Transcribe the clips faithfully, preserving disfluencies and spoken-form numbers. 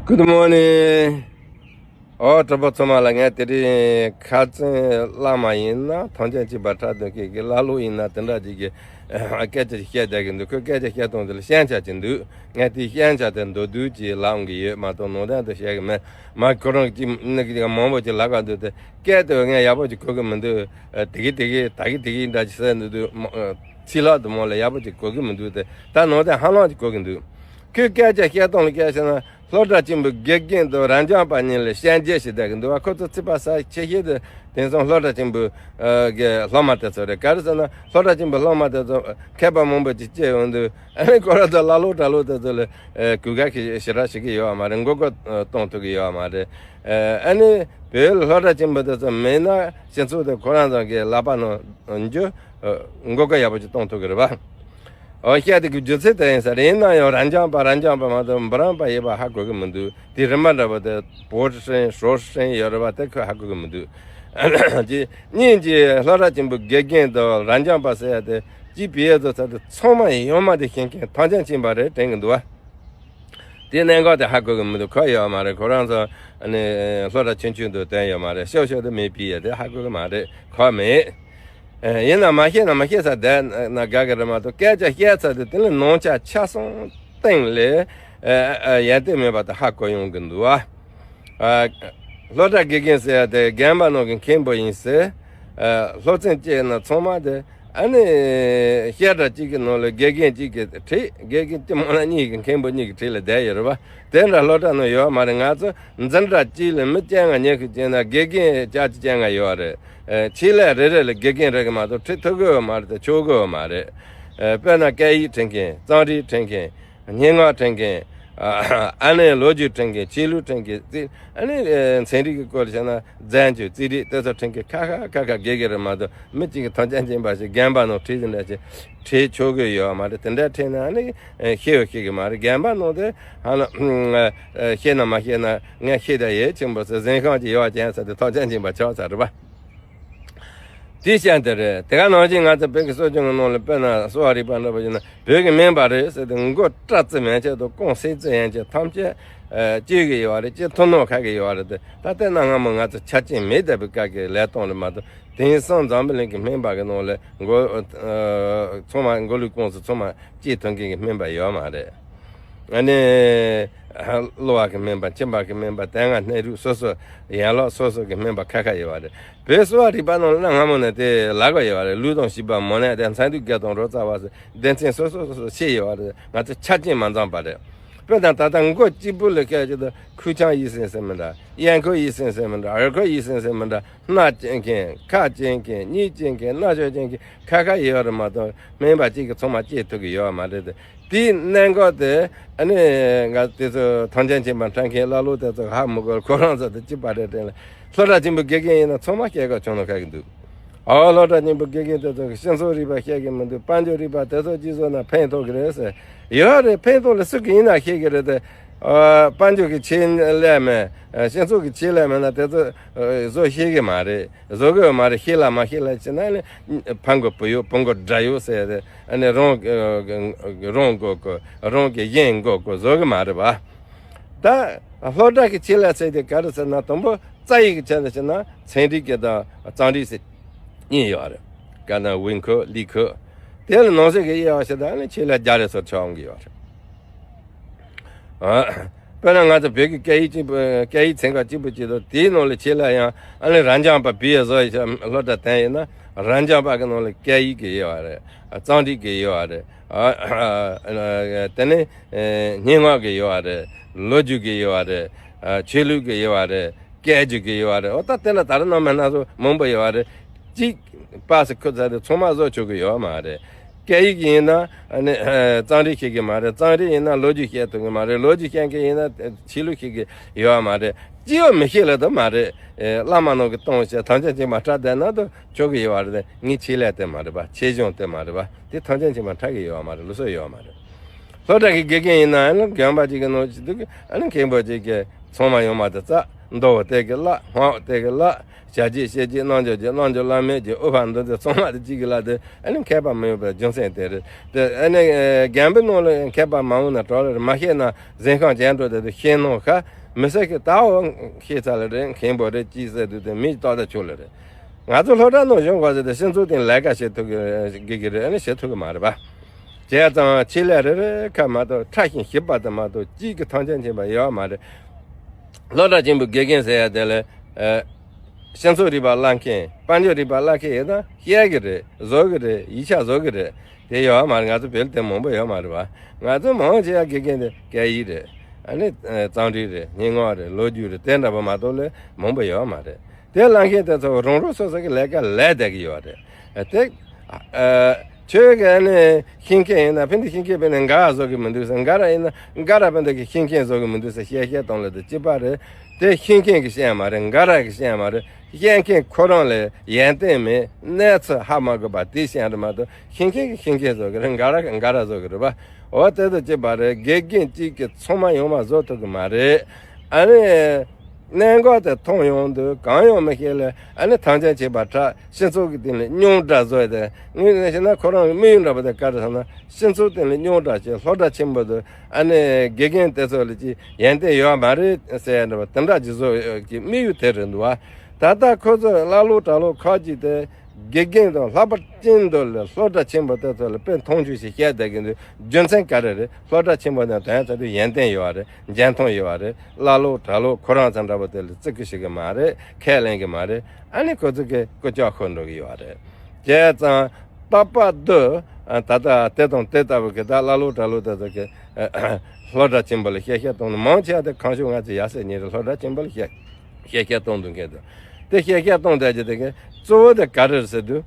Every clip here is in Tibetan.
Good morning. ཨོ་གྲོགས་པོ་ཚང་མ་ལ། ངས་དེ་རིང་ཁ་རྩང་བླ་མ་ཡིན་ན་ཐང་ཆེན་གཅིག་པ་ཁྲ་དོན་ཁྱེད་ཀྱི་ཀླ་ཀློ་ཡིན་ན་དེ་འདྲ་ཅིག་གི་སྐད་ཆ་བཤད་བསྡད་ཀྱི་འདུག་ཁོས་སྐད་ཆ་བཤད་སྟངས་དེ་ལ་ཞན་ཆ་ཅིག་འདུག་ངས་དེའི་ཞན་ཆ་དེ་མདོར་བསྡུས་ཅིག་ལབ་ཡོང་གི་ཡོད་མ་གཏོགས་ནང་དོན་དེ་བཤད་ཀྱི་མེད། མ་ཁོ་རང་གི་ནི་གི་མང་པོ་ཅིག་ལབ་ག་འདུག་དེ་སྐད་དེ་ངས་ཡག་པོ་ཅིག་གོ་གི་མི་འདུག་དེ་གི་དེ་གི་ད་གི་དེ་གི་འདྲ་ཅིག་ཟེར་འདུག་འདུག་ཚིག་ལྷག་དུ་མ་ལ་ཡག་པོ་ཅིག་གོ་གི་མི་འདུག་དེ་ད་ནང་དོན་ཧ་ལམ་ཅིག་གོ་གི་འདུག་ཁོས་སྐད་ཆ་བཤད་སྟངས་ལ་སྐད་ཆ་ན། སློབ་གྲྭ་ཆེན་པོའི་དགེ་རྒན་དང་རབ་འབྱམས་པ་གཉིས་ལ་ཞལ་མཇལ་ཞིག་བསྡད་ཀྱི་འདུག་བ། ཁོ་ཚོ་ཚིག་པ་ཟ་ཆེ་ཤོས་དེ་དེང་སང་སློབ་གྲྭ་ཆེན་པོའི་ཨ་གི་སློབ་མ་དེ་ཚོ་རེད། ག་རེ་ཟེར་ན་སློབ་གྲྭ་ཆེན་པོའི་སློབ་མ་དེ་ཚོ་མཁས་པ་མང་པོ་ཅིག་སྐྱེས་ཡོང་དུས། ཨ་ནི་ཁོ་རང་ཚོ་ཀླ་ཀློ་གྲྭ་ལོག་དེ་ཚོ་ལ་ཨ་གུས་བཀུར་ཞེ་དྲག་བྱེད་ཀྱི་ཡོད་པ་མ་རེད། མགོ་སྐོར་གཏོང་ཐུབ་ཀྱི་ཡོད་པ་མ་རེད། ཨ་ནི་བོད་སློབ་གྲྭ་ཆེན་པོ་དེ་ཚོ་མེད་ན་སྤྱི་ཚོགས་དེ་ཁོ་རང་ཚོ་གི་ལག་པ་ནང་འཇུ་མགོ་སྐོར་ཡག་པོ་ཅིག་གཏོང་ཐུབ་ཀྱི་རེད་པ། ཨོ་བཤད་དེ་གི་རྒྱུ་མཚན་དེ་ཡིན་ས་རེད། ཡིན་ན་ཡང་རབ་འབྱམས་པ་རབ་འབྱམས་པ་མ་གཏོགས་འབུམ་རམས་པ་ཡིན་པ་ཧ་གོ་གི་མི་འདུག་དེ་རིམ་པ་འདྲ་པོ་དེ་博士生 碩士生 ཡོད་རེད་པ། དེ་ཁོས་ཧ་གོ་གི་མི་འདུག་གཅིག་གཉིས་ཀྱི་སློབ་གྲྭ་ཆེན་པོའི་དགེ་རྒན་དང་རབ་འབྱམས་པ་ཟེར་ཡ་དེ་གཅིག་བོད་ཡིག་དང་ཚད་དེ་ཚང་མ་ཡོད་མ་དེ་ཤེས་མཁན་ཐང་ཆེན་ཆེན་པ་རེད་དྲན་གི་འདུག་བ། དེ་གནད་འགག་དེ་ཧ་གོ་གི་མི་འདུག་ཁོ་ཡོད་མ་རེད། ཁོ་རང་ཚོ་ཨ་ནི་སློབ་གྲྭ་ཆུང་ཆུང་དུ་བསྟན་ཡོད་མ་རེད། ཤོག་ཤོག་ཏུ་མེད་པའི་ཡ་དེ་ཧ་གོ་གི་མ་རེད། ཁོ་མེད། ཨ་ཡིན་ན་མ་ཤེས་ན་མ་ཤེས་ས་བསྡད་ན་དགའ་གི་རེད་མ་གཏོགས་སྐད་ཆ་བཤད་ཚར་དུས་དེ་ལ་ནང་ཆ་ཆ་ཚང་སྟེང་ལས་ཨ་ཨ་ཡན་ཏན་མེད་པ་དེ་ཧ་གོ་ཡོང་གི་འདུག་བ། ཨ་སློབ་གྲྭ་དགེ་རྒན་ཟེར་ཡ་དེ་རྒན་པ་ནང་གི་མཁན་པོ་ཡིན་ཟེར། ཨ་སློབ་ཚན་བཅས་ན་ཚང་མ་དེ། ཨ་ནི་བཤད་གྲྭ་གཅིག་གི་ནང་ལ་དགེ་རྒན་གཅིག་གིས་ཁྲིད། དགེ་རྒན་གཅིག་མང་ན་གཉིས་ཀྱིས་མཁན་པོ་གཉིས་ཀྱིས་ཁྲིད་ལ་བསྡད་ཡོད་རེད་པ། དེ་འདྲ་སློབ་གྲྭ་ནང་ཡོད་མ་རེད། ང་ཚོ་འཛིན་གྲྭ་གཅིག་ལ་མི་བཅོ་ལྔ་ཉི་ཤུ་བྱས་ན་དགེ་རྒན་བརྒྱད་ཅུ་བཅོ་ལྔ་ཡོད་རེད། ཨ་ཆེད་ལས་རེ་རེ་ལ་དགེ་རྒན་རེ་གི་མ་གཏོགས་ཁྲིད་ཐུབ་གི་ཡོད་མ་རེད་དེ་ཆོག་གི་ཡོད་མ་རེད། ཨ་དཔེར་ན་སྐད་ཡིག་ཁྲིད་མཁན། རྩོམ་རིག་ཁྲིད་མཁན། སྙན་ངག་ཁྲིད་མཁན། ཨ་ནི་ལོ་རྒྱུས་ཁྲིད་མཁན། ཆོས་ལུགས་ཁྲིད་མཁན། རྩིས་ཨ་ནི་ཚན་རིག་གི་སྐོར་བཤད་ན་རྫས་འགྱུར། རྩིས་རིག་དེ་ཚོ་ཁྲིད་མཁན་ཁ་ཁ་ཁ་ཁ་དགེ་རྒན་རེད་མ་གཏོགས་མི་གཅིག་གིས་ཐང་ཆེན་ཆེན་པ་ཞིག་རྒན་པ་ནང་ཁྲིད་ཟིན་འདྲ་ཞིག་ཁྲིད་ཆོག་གི་ཡོད་མ་རེད། དེ་འདྲ་ཁྲིད་ན་ཨ་ནི་ཤེས་བ་ཤེས་གི་མ་རེད། རྒན་པ་ནང་དེ་ཧ་ལམ་ཤེས་ན་མ་ཤེས་ན་ངས་ཤེས་ད་ཡས་ཆེན་པོ་ཟེར་གཟན་ཤམ་གྱི་ཡོ་བ་ཅན་ཟེར་དེ་ཐང་ཆེན་ཆེན་པ་ཆགས་ཚར་རེད་པ། དེའི་ཤན་དེ་རེད། དེ་ག་ནང་བཞིན་ང་ཚོ་བོད་ཀྱི་སྲོལ་རྒྱུན་གྱི་ནང་ལ་དཔེར་ན་གསོ་བ་རིག་པ་འདྲ་པོ་ཡིན་ན་བོད་ཀྱི་སྨན་པ་རེད་ཟེར་ཏེ་མགོ་སྐྲ་རྩི་མན་ཆད་དང་རྐང་སེན་རྩི་ཡན་ཆད་ཐམས་ཅད་ཨ་བཅོས་ཀྱི་ཡོད་རེད། བཅོས་ཐུབ་ནོ་ཁག་གི་ཡོད་རེད་དེ། ད་ལྟ་ན་སྔ་མོ་ང་ཚོ་ཆ་རྐྱེན་མེད་བསྡད་པའི་སྐབས་ཀྱི་ལས་སྟངས་རེད་མ་གཏོགས་དེང་སང་འཛམ་བུ་གླིང་གི་སྨན་པ་གི་ནང་ལ་མགོ་ཨ་ཚང་མ་མགོ་ལུས་རྐང་གསུམ་ཚང་མ་བཅོས་ཐུབ་མཁན་གྱི་སྨན་པ་ཡོད་མ་རེད། ཨ་ནི་གློ་བ་གི་སྨན་པ། མཆིན་པ་གི་སྨན་པ། དེ་སྔ་སྣེ་རུག་སོ་སོ་ཡན་ལག་སོ་སོ་གི་སྨན་པ་ཁ་ཁ་ཡོད་པ་རེད། བོད་གསོ་བ་རིག་པ་ནང་ལ་སྔ་མོ་ནས་དེ་ལབ་དགོས་ཡོད་པ་རེད། ལུས་དང་ཕྱུགས་པ་མོ་ནད་དེ་མཚན་དུས་བརྒྱད་དང་རོ་ཙ་བ་ཟེར་སྡེ་ཚན་སོ་སོ་སོ་སོ་ཕྱེ་ཡོད་པ་རེད། ང་ཚོ་ཆ་རྐྱེན་མ་འཛོམས་པ་རེད། དཔེར་ན་ད་ལྟ་མགོ་གཅིག་པུ་ལ་སྐད་ཅིག་ཏུ་ཁུ་ཆང་ཡིད་སེམས་ཟེར་མི་འདྲ། ཡན་ཁོ་ཡིད་སེམས་ཟེར་མི་འདྲ། འོལ་ཁོ་ཡིད་སེམས་ཟེར་མི་འདྲ། སྣ་བཅད་མཁན། ཁ་བཅད་མཁན། གཉིས་བཅད་མཁན། སྣ་ཤོག་བཅད་མཁན་ཁ་ཁ་ཡོད་རེད་མ་གཏོགས་སྨན་པ་གཅིག་གིས་ཚང་མ་བཅོས་ཐུབ་ཀྱི་ཡོད་མ་རེད་དེ། དེའི་གནད་འགག་དེ་ཨ་ནི་ང་དེ་ཚོ་ཐང་ཆེན་ཆེན་པ་འཁྲབ་མཁན་ཀླ་ཀློ་དེ་ཚོ་ཧ་མི་གོ། ཁོ་རང་ཚོ་དེ་གཅིག་པ་རེད་དྲན་ལ། སློབ་གྲྭ་ཆེན་པོའི་དགེ་རྒན་ཡིན་ན་ཚང་མ་སྐྱེས་སྐར་བྱུང་ནོ་ཁ་གི་འདུག་ཨོ་སློབ་གྲྭ་ཆེན་པོའི་དགེ་རྒན་དེ་ཚོ་གི་སྤྱི་ཚོགས་རིག་པ་ཤེས་ཀྱི་མི་འདུག་དཔལ་འབྱོར་རིག་པ་དེ་ཚོ་གཅིག་བཟོ་ན་ཕན་ཐོགས་ཀྱི་རེད་ཟེར་ཡོད་རེད། ཕན་ཐོགས་ལ་སུ་གི་ཡིན་ན་ཤེས་ཀྱི་རེད་དེ། ཨ་དཔལ་འབྱོར་གྱི་ཆེད་ལས་མེད། ཨ་སྤྱི་ཚོགས་ཀྱི་ཆེད་ལས་མེད་ན་དེ་ཚོ་ཨ་བཟོ་ཤེས་ཀྱི་མ་རེད། བཟོ་གི་ཡོད་མ་རེད། ཤེས་ལ་མ་ཤེས་ལ་བྱས་ན་ནི་ཕ་མགོ་བུ་ཡོད་བུ་མགོ་དགྲ་ཡོད་ཟེར་ཏེ། ཨ་ནི་རང་རང་མགོ་སྐོར། རང་གི་གཞན་མགོ་སྐོར་བཟོ་གི་མ་རེད་པ། ད་སློབ་གྲྭ་གི་ཆེད་ལས་ཟེར་དེ་ག་རེ་ཟེར་ན། དང་པོ་རྩ་ཡི་གི་ཆེད་ལས་བྱས་ན་ཚན་རིག་གི་དང་རྩོམ་རིག་ཟེར་གཉིས་ཡོད་རེད། ག་ན་文科理科། དེ་ལ་ནང་གསེས་ཀྱི་དབྱེ་བ་བྱས་ད་ནི་ཆེད་ལས་བརྒྱ་རེ་ཚོ་ཆགས་འོང་གི་ཡོད་རེད། ཨ། དཔེར་ན་ང་ཚོ་བོད་ཀྱི་སྐད་ཡིག་གཅིག་པུ། སྐད་ཡིག་ཚན་ཁག་གཅིག་པུ་གཅིག་ཏུ་དེའི་ནང་ལ་ཆེད་ལས་ཡང་ཨ་ནི་རབ་འབྱམས་པ་བོད་ཡིག་བཟོ་ཡི་སློབ་གྲྭ་བསྟན་ཡིན་ན་རབ་འབྱམས་པ་གི་ནང་ལ་སྐད་ཡིག་གི་དབྱེ་བ་རེད། རྩོམ་རིག་གི་དབྱེ་བ་རེད། ཨ། དེ་ནས་སྙན་ངག་གི་དབྱེ་བ་རེད། ལོ་རྒྱུས་ཀྱི་དབྱེ་བ་རེད། ཆོས་ལུགས་ཀྱི་དབྱེ་བ་རེད། སྐད་རྒྱུད་ཀྱི་དབྱེ་བ་རེད། འོ་ད་དེ་ལ་ད་རུང་རྣམ་པ་སྣ་ཚོགས་མང་པོ་ཡོད་པ་རེད། གཅིག་པ་སེ་ཁུ་ཚ་དེ་ཚང་མ་བཟོ་ཆོག་གི་ཡོད་མ་རེད། སྐད་ཡིག་ཡིན་ན་ཨ་ནི་རྩོམ་རིག་ཤེས་ཀྱི་མ་རེད། རྩོམ་རིག་ཡིན་ན་ལོ་རྒྱུས་ཤེས་ཐུབ་ཀྱི་མ་རེད། ལོ་རྒྱུས་ཤེས་མཁན་ཡིན་ན་ཆོས་ལུགས་ཤེས་ཀྱི་ཡོད་མ་རེད། སྤྱི་ཡོངས་མི་ཤེས་ལ་དུ་མ་རེད། བླ་མ་ནང་གི་གཏོང་བྱས་ཐམས་ཅད་ཅིག་མ་འཁྲབ་བསྡད་ན་དུ་ཆོག་གི་ཡོད་རེད། ངའི་ཆེད་ལས་དེ་མ་རེད་པ། ཆེད་སྦྱོང་དེ་མ་རེད་པ། དེ་ཐམས་ཅད་ཅིག་མ་འཁྲབ་ཀྱི་ཡོད་མ་རེད། ལུགས་སྲོལ་ཡོད་མ་རེད། སློབ་གྲྭ་གི་དགེ་རྒན་ཡིན་ན་ཨ་ནི་རྒན་པ་ཅིག་གི་ནང་ཅིག་འདུག་ཨ་ནི་མཁན་པོ་ཅིག་གི་ཚང་མ་ཡོང་མ་དེ་རྩ་ མདོ་བོ་དེ་གི་བརླག། སྔགས་བོ་དེ་གི་བརླག། བྱ་བྱེད་བྱེད་བྱེད་རྣལ་འབྱོར་བྱེད་རྣལ་འབྱོར་བླ་མེད་བྱེད། ཨུ་བ་འདི་ཚོ་ཚང་མ་དེ་གཅིག་གི་བརླག་དེ་ཨ་ནི་མཁས་པ་མི་ཡོང་བའི་རྒྱུ་མཚན་དེ་རེད་དེ། ཨ་ནི་རྒན་པའི་ནང་ལ་མཁས་པ་མ་འོང་ན་གྲོགས་ལ་རེད། མ་ཤེས་ན་གཟན་ཤམ་ཅན་འགྲོ་དེ་དུ་ཤེས་ནོ་ཁ་མི་ཟེར་གི། ད་འོ་ཤེས་ཚར་ལ་རེད། མཁན་པོ་རེད་ཅི་ཟེར་དུས་དེ་མི་ཏག་ཏག་ཆོག་ལ་རེད། ང་ཚོ་སློབ་གྲྭ་ནང་བཞུགས་གོ་ཟེར་ཏེ་སྤྱི་ཚོགས་སྟེང་ལས་ཀ་བྱེད་ཐུབ་གི་གི་གི་རེད། ཨ་ནི་བྱེད་ཐུབ་གི་མ་རེད་པ། བྱས་ཙང་ཆེད་ལས་རེ་རེ་ཁ་མ་གཏོགས་ཕྲ་ཞིང་ཞིབ་པ་དེ་མ་གཏོགས་གཅིག་གི་ཐམས་ཅད་མཁྱེན་པ་ཡོད་མ་རེད། སློབ་གྲྭ་ཆེན་པོའི་དགེ་རྒན་ཟེར་ཡ་དེ་ལ་ཨ། སྤྱི་ཚོགས་རིག་པ་བསླབ་མཁན། དཔལ་འབྱོར་རིག་པ་བསླབ་མཁན་ཡོད་ན་བཤད་གི་རེད། བཟོ་གི་རེད། ཡིག་ཆ་བཟོ་གི་རེད། དེ་ཡོད་མ་རེད། ང་ཚོ་བོད་དེ་མང་པོ་ཡོད་མ་རེད་བ། ང་ཚོ་མང་ཆེ་བ་དགེ་རྒན་དེ་སྐད་ཡིག་རེད། ཨ་ནི་ཨ། རྩོམ་རིག་རེད། སྙན་ངག་རེད། ལོ་རྒྱུས་རེད། དེ་འདྲ་པོ་མ་གཏོགས་ལས་མང་པོ་ཡོད་མ་རེད། དེ་བསླབ་མཁན་དེ་ཚོ་རང་རང་སོ་སོ་གི་ལས་ཀ་ལས་བསྡད་གི་ཡོད་རེད། ཨ། དེ་ཨ། ཁྱོད་ཀྱི་ཨ་ནི་ཤེས་མཁན་ཡིན་ན་ཕན་དེ་ཤེས་མཁན་ཕན་དེ་འགའ་བཟོ་གི་མི་འདུག་ཟེར། འགའ་ར་ཡིན་ན་འགའ་ར་ཕན་དེ་གི་ཤེས་མཁན་བཟོ་གི་མི་འདུག་ཟེར་བཤད་བཤད་གཏོང་ལ་དེ་གཅིག་པ་རེད། དེ་ཤེས་མཁན་གྱི་བཤད་མ་རེད། འགའ་ར་གི་བཤད་མ་རེད། བཤད་མཁན་ཁོ་རང་ལ་ཡོན་ཏན་མེད། གནས་ཚུལ་ཧ་མ་གོ་བ་དེ་བཤད་རེད་མ་གཏོགས་ཤེས་མཁན་གྱི་ཤེས་མཁན་བཟོ་གི་རེད། འགའ་ར་གི་འགའ་ར་བཟོ་གི་རེད་པ། འོ་དེ་དང་གཅིག་པ་རེད། དགེ་རྒན་གཅིག་གིས་ཚང་མ་ཡོང་བ་བཟོ་ཐུབ་གི་མ་རེད། ཨ་ནི། གནད་འགག་དེ་མཐོང་ཡོང་དུས་གང་ཡང་མི་ཤེས་ལ་ཨ་ནི་ཐམས་ཅད་མཁྱེན་པ་ཁྲ་སྤྱི་ཚོགས་ཀྱི་སྟེང་ལ་རྙོག་དྲ་བཟོས་ཏེ། ངས་བཤད་ན་ཁོ་རང་གི་དམིགས་ཡུལ་འདྲ་པོ་དེ་ག་རེ་ཟེར་ན་སྤྱི་ཚོགས་སྟེང་ལ་རྙོག་དྲ་བྱས། སློབ་གྲྭ་ཆེན་པོ་དུ་ཨ་ནི་དགེ་རྒན་དེ་ཚོ་ལ་ཅིག་ཡོན་ཏན་ཡོད་མ་རེད་ཟེར་ཡ་འདྲ་པོ་དེ་འདྲ་ཅིག་བཟོ་ཡོད་ཀྱི་དམིགས་ཡུལ་དེ་རེད་འདུག་བ། ད་ལྟ་ཁོ་ཚོས་ཀླ་ཀློ་གྲྭ་ལོག་ཁག་ཅིག་དེ། དགེ་རྒན་དང་ལྷག་པར་ཅན་དུ་ལ་སློབ་གྲྭ་ཆེན་པོ་དེ་ཚོ་ལ་དཔེ་མཐོང་ཆོས་ཤིག་བཤད་བསྡད་ཀྱི་འདུག་རྒྱུ་མཚན་ག་རེ་རེད། སློབ་གྲྭ་ཆེན་པོ་དེ་དོན་ཚན་དུ་ཡོན་ཏན་ཡོད་རེད། འཇོན་ཐང་ཡོད་རེད། ཀླ་ཀློ་གྲྭ་ལོག་ཁོ་རང་ཚོ་འདྲ་པོ་དེ་ལ་བརྩི་གི་ཤེས་གི་མ་རེད། ཁས་ལེན་གི་མ་རེད། ཨ་ནི་ཁོ་ཚོ་གི་སྐུ་ལྕག་ཤོར་འགྲོ་གི་ཡོད་རེད། བྱས་ཙང་རྟག་པར་དུ་ད་ལྟ་དེ་དང་དེ་ལྟ་བུ་གི་ད་ཀླ་ཀློ་གྲྭ་ལོག་དེ་ཚོ་གི་སློབ་གྲྭ་ཆེན་པོ་ལ་བཤད་བཤད་གཏོང་ནི་མང་ཆེ་བ་དེ་གང་བྱུང་ང་ཚོས་ཡ་སེ་ཉིན་རེ་སློབ་གྲྭ་ཆེན་པོ་ལ་བཤད། བཤད་བཤད་གཏོང་འདུག་མཁན་དུ། དེ་བཤད་བཤད་གཏོང་བསྡད་ཀྱི་དེ་གི་གཙོ་བོ་དེ་ག་རེ་རེད་ཟེར་དུས།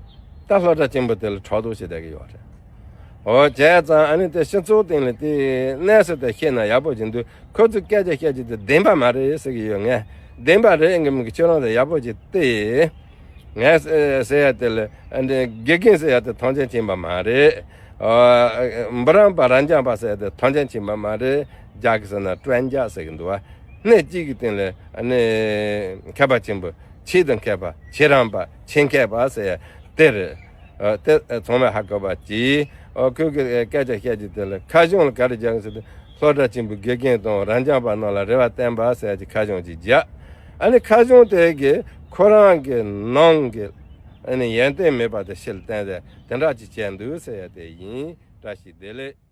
ད་སློབ་གྲྭ་ཆེན་པོ་དེ་ལ་ཕྲག་དོག་བྱེད་བསྡད་ཀྱི་ཡོད་རེད། འོ་བྱས་ཙང་ཨ་ནི་དེ་སྤྱི་ཚོགས་སྟེང་ལ་དེ་གནས་ཚུལ་དེ་བཤད་ན་ཡག་པོ་ཅིག་འདུག་ཁོ་ཚོས་སྐད་ཆ་བཤད་རྒྱུ་དེ་བདེན་པ་མ་རེད་ཟེར་གྱི་ཡོད། ངས་བདེན་པ་རེད་ཨེ་གི་མི་གི་ཁྱོད་རང་དེ་ཡག་པོ་ཅིག་བལྟས། ངས་ཟེར་ཡ་དེ་ལ་ཨ་ནི་དགེ་རྒན་ཟེར་ཡ་དེ་ཐམས་ཅད་མཁྱེན་པ་མ་རེད། འབུམ་རམས་པ་རབ་འབྱམས་པ་ཟེར་ཡ་དེ་ཐམས་ཅད་མཁྱེན་པ་མ་རེད། རྒྱ་གི་ཟེར་ན་ཀྲན་ཇ་ཟེར་གི་འདུག་བ། སྣེ་གཅིག་གི་སྟེང་ལ་ཨ་ནི་མཁས་པ་ཆེན་པོ། ཆེས་དང་མཁས་པ། ཆེས་རམས་པ། ཆེས་མཁས་པ་ཟེར་ཡ་དེ་རེད། ཨ། དེ་ཚང་མས་ཧ་གོ་བ་གྱིས། ཨོ་ཁོས་གི་སྐད་ཆ་བཤད་རྒྱུ་དེ་ལ་ཁ་གཞུང་ལ་ག་རེ་རྒྱག་གི་ཟེར་དུས། སློབ་གྲྭ་ཆེན་པོའི་དགེ་རྒན་དང་རབ་འབྱམས་པ་རྣམས་ལ་རེ་བ་བརྟན་པ་ཟེར་ཡ་གི་ཁ་གཞུང་ཅིག་རྒྱག་ཨ་ནི་ཁ་གཞུང་དེ་གི་ཁོ་རང་གི་ནང་གི་ཨ་ནི་ཡོན་ཏན་མེད་པ་དེ་ཕྱིར་བསྟན་ཏེ་དེ་འདྲ་ཅིག་བྱས་འདུག་ཟེར་ཡ་དེ་ཡིན། བཀྲ་ཤིས་བདེ་ལེགས།